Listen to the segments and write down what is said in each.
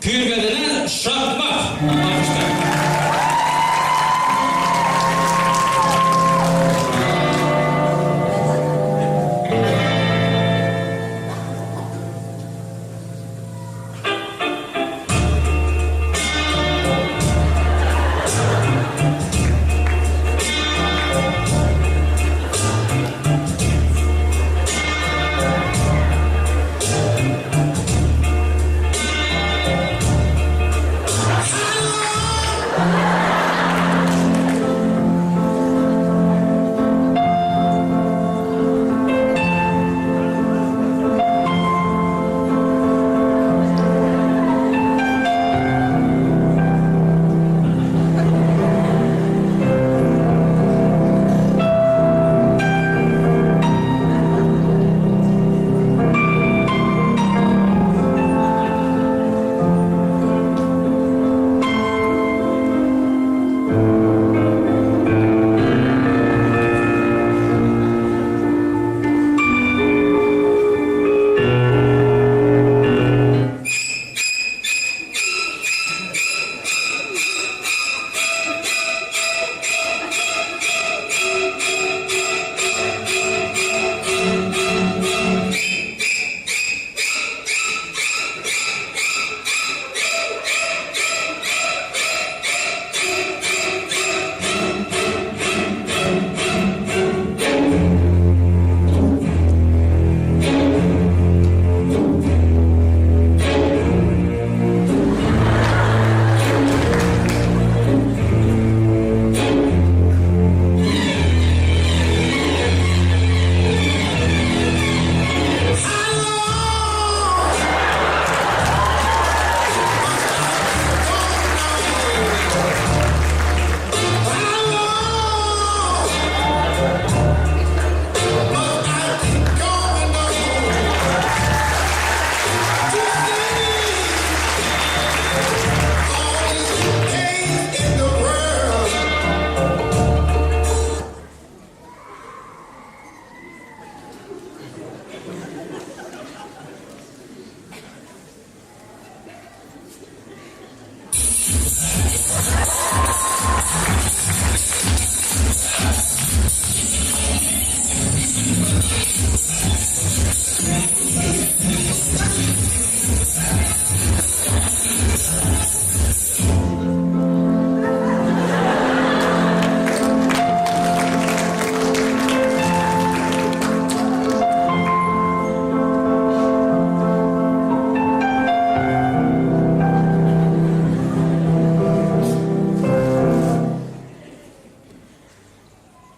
Көйөргәҙенән Шаҡмаҡ. Алҡыштар.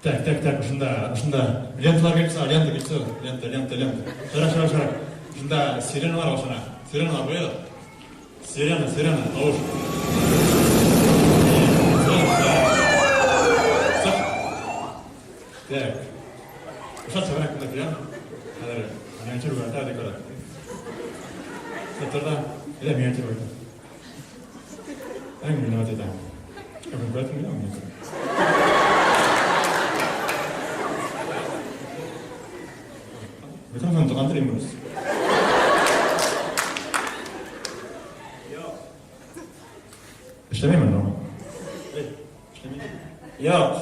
Так, так, так, ошонда, ошонда ленталар килеп сыға, лента килеп сыға, лента, лента, лента. Шара, шара, шара. Ошонда сиреналар башлана. Сиреналар ҡуйығыҙ. Сирена, сирена, тауыш. Так. Ошо сәбәк кенә киләм. Хәҙер миниатюр буйынса декорат. Тотор да, или миниатюр буйынса. Әң миниатюр итәм. Ә күрәтем килә миниатюр. Микрофон тоҡандырыйм дөрөҫ. Эшләмәйме ул? Эшләмәй. Юҡ.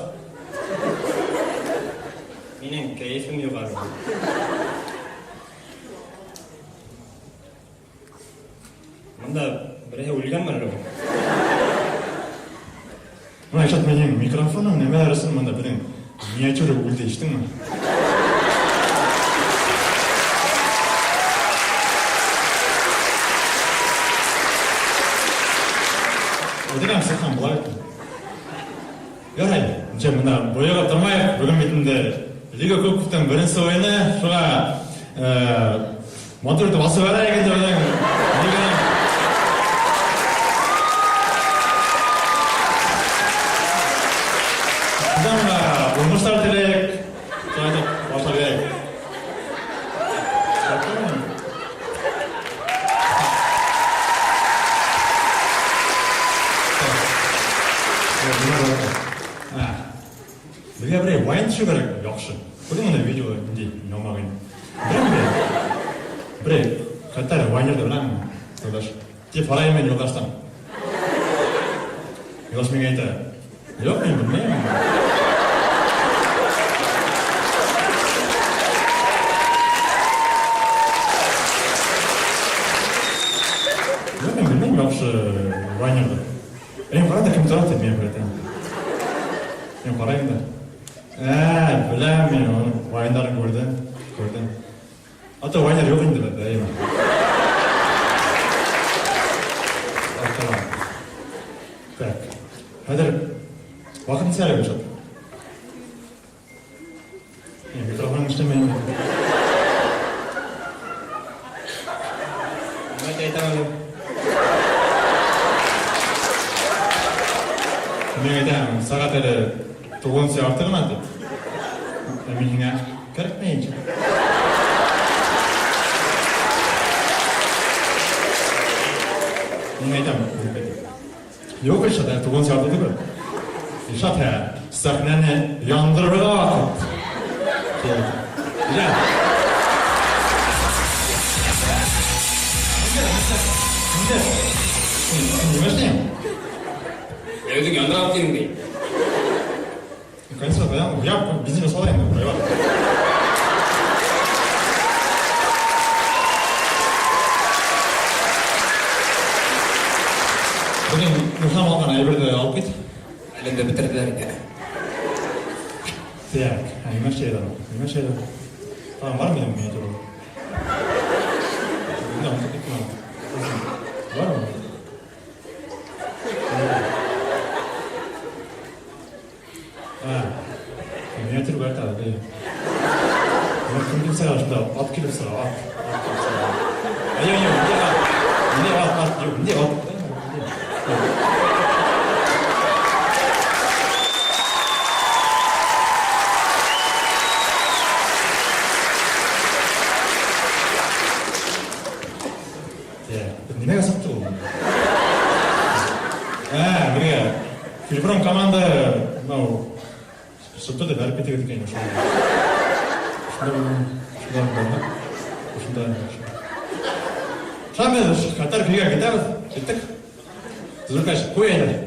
Минең кәйефем юғары. Бында берәйһе үлгәнме әллә? Бына Илшат, минең микрофоның нәмәләр өсөн бында беҙҙең миниатюра үлде, ишеттеңме? Үҙеңә сыҡһаң була бит. Ярай, ничә бында бойоғоп тормайыҡ. Бөгөн бит инде Лига Кубковтың беренсе уйыны, шуға матур итеп асып бәрәйек инде беҙҙең лиганы. Беҙҙең уңыштар теләйек. Шулай итеп башлап бирәйек. Беҙгә берәй вайн төшөү кәрәк, яҡшы. Күрҙең анда видео ниндәй ямаҡ ине. Берәй, берәй хәтәр вайнерҙы беләңме, юлдаш? Дип һорайым мин Юлдаштан. Юлдаш миңа әйтә, Юк, мин белмәйем. Юк, мин белмәйем яхшы вайнерды. Мин кара да кем тора дип мин әйтәм. Мин карыйм да. Ә, беләм мин аның вайннарын күрдем, күрдем. Ата вайнер юк инде бездә, әйеме? Арталам. Так. Хәзер вакыт ничә әле, Гөлшат? Микрофон эшләмәй инде. Давайте әйтәм әле. Мин әйтәм, сәгать әле тугызынчы ярты гына дип. Ә мин һиңа кәрәкмәй инде. Мин әйтәм, юк, Илшат, әле тугызынчы ярты түгел. Илшат, ә сәхнәне яндырырга вакыт. Илшат. Нимә эшләйң? Ә үзең яндыра алып килдең ди. Конечно, баян, я бензин сала инде, приват. Бүген Илһам алган әйберне алып кит. Әле инде бетерделәр инде. Так, ә нимә эшләйләр? Нимә эшләйләр? Тагын бар минем миниатюра? Инде онытып киттем аны. Бармы? Миниатюр бар тагы, бәй. Кем килеп сыга шунда? Ат килеп сыга, ат. Ат килеп сыга. Әйе, әйе, инде ат. Инде ат, ат, юк, инде ат. Нимәгә сатты ул? Ә, бергә. Фильпром команда, мынау, сытты да бәреп китегез икән шунда. Шунда шунда шунда. Шунда без хәтәр көйгә китәбез. Киттек. Төзелкәч, куй әйдә.